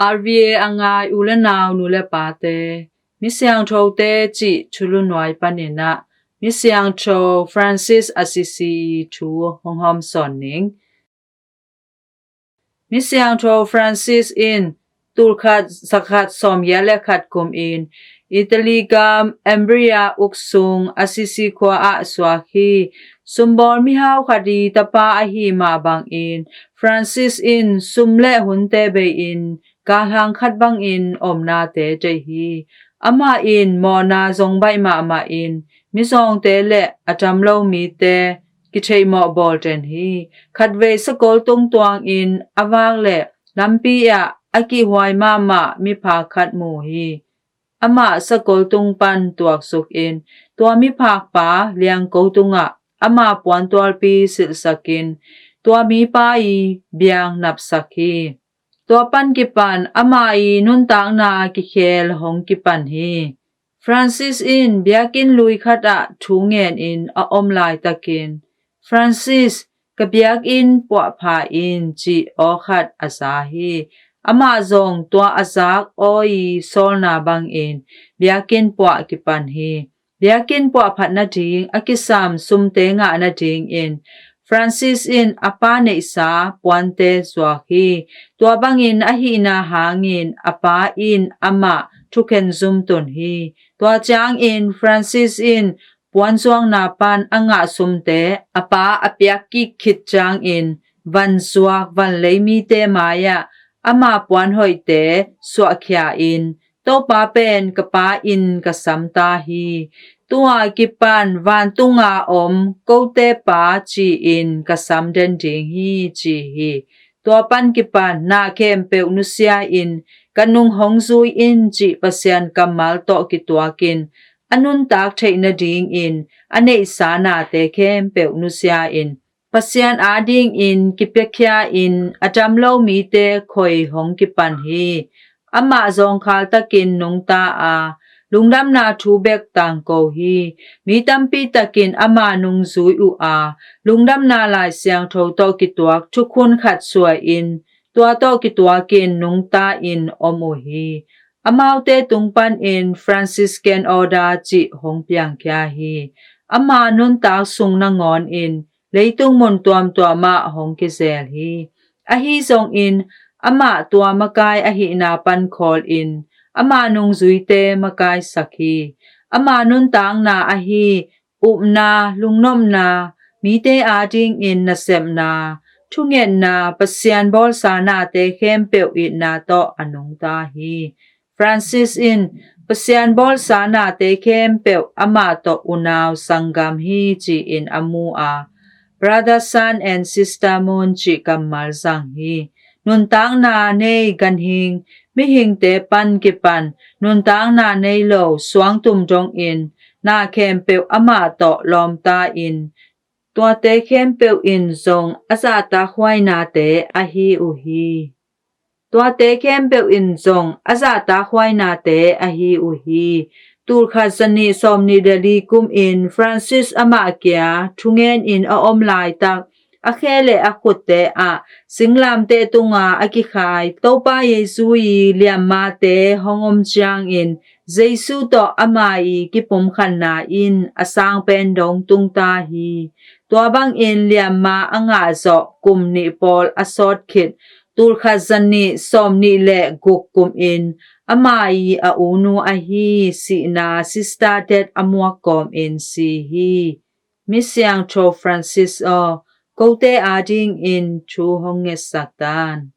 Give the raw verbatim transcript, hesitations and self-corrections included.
R V A a ngai u le nau, nu le pate, mi siangthote cih thulu nuai panin ah mi siangtho Francis Assisi thu hong hawmsawn ning. Mi siangtho Francis in tulkhat zakhat sawmgiat le khat kum in Italy gam Umbria uk sung Assisi khua ah suak hi. Sumbawl mihau khat i tapa ahi mah bangin Francis in sum le hunte bei in galhang khat bangin omnate tei hi. Amah in mawhna zong baih mahmah in mizawngte le a tam lo mite kitheihmawh bawl ten hi. Khatvei sakol tung tuangin a vak le lampi ah a kihhuai mahmah miphak khat mu hi. Amah sakol tung pan tuaksuk in tua miphakpa liangko tungah ama puantualpi silhsakin tua mipa i biang napsak hi. Tua pan kipan ama i nuntakna kikhel hong kipan hi. Francis in biakinn lui khat ah thu ngen in a om laitakin, "Francis, ka biakinn puahpha in," cih aw khat a za hi. Amah zong tua a zak aw i sawlna bangin biakinn puah kipan hi. Biakinn puahphat nading a kisam sumte ngah nadingin Francis in a pa neihsa puante zuak hi. Tua bangin a hihna hangin a pa in amah thukhen zum tun hi. Tua ciangin Francis in puanzuakna pan a ngah sumte a pa a piak kik khit ciangin vanzuak vanlei mite mai-ah ama puanhoihte suahkhia in, "Topa pen ka pa in ka sam ta hi. Tua kipan vantunga om kote pa ci-in ka sam den ding hi," ci hi. Tua pan kipan na khempeuh nusia in, "Ka nung hong zui in," cih Pasian kammal tawh kituakin a nuntak theih nadingin a neihsa nate khempeuh nusia in Pasian adingin kipiakhia in a tam lo mite khoi hong kipan hi. Amah zawngkhal takin nungta a, lungdamna thu bek tangko hi. Mi tampi takin ama nungzui uh a, lungdamna Lai Siangtho tawh kituak thukhun khat suai in tua tawh kituakin nungta in om uh hi. Amaute tung panin Franciscan Order cih hong piangkhia hi. Ama nuntak sung nangawn in leitung mun tuamtuam ah hong kizel hi. Ahi zongin amah tua makai ahihna pan khawl in ama nungzuite makaisak hi. Ama nuntakna ahi upna, lungnopna, mite adingin nasepna, thungetna, Pasian bawlsa nate khempeuh itna tawh a nungta hi. Francis in Pasian bawlsa nate khempeuh amah tawh unau sanggam hi ci-in a mu a, Brother, Son and Sister Moon cih kammal zang hi. Nuntakna nei ganhing mihingte pan kipan nuntakna nei lo suangtum dongin na khempeuh amah tawh lawmta in, tuate khempeuh in zong a zahtakhuai nate ahi uh hi. Tuate khempeuh in zong a zahtakhuai nate ahi uh hi. Tulkhat zanih sawmnih le li kum in Francis amah kia thungen in a om laitak a khe le a khutte ah singlamteh tunga a kikhai Topa Jesu i liammate hong om ciangin Jesu tawh ama i kipumkhatna in a sang pen dong tungta hi. Tua bangin liamma a ngah zawh kum nih pawl a sawt khit tulkhat zanih sawmnih le guk kum in ama i a unu ahi sihna Sister Death a muak kawmin si hi. Mi Siangtho Francis aw, kote adingin thu hong ngetsak tan.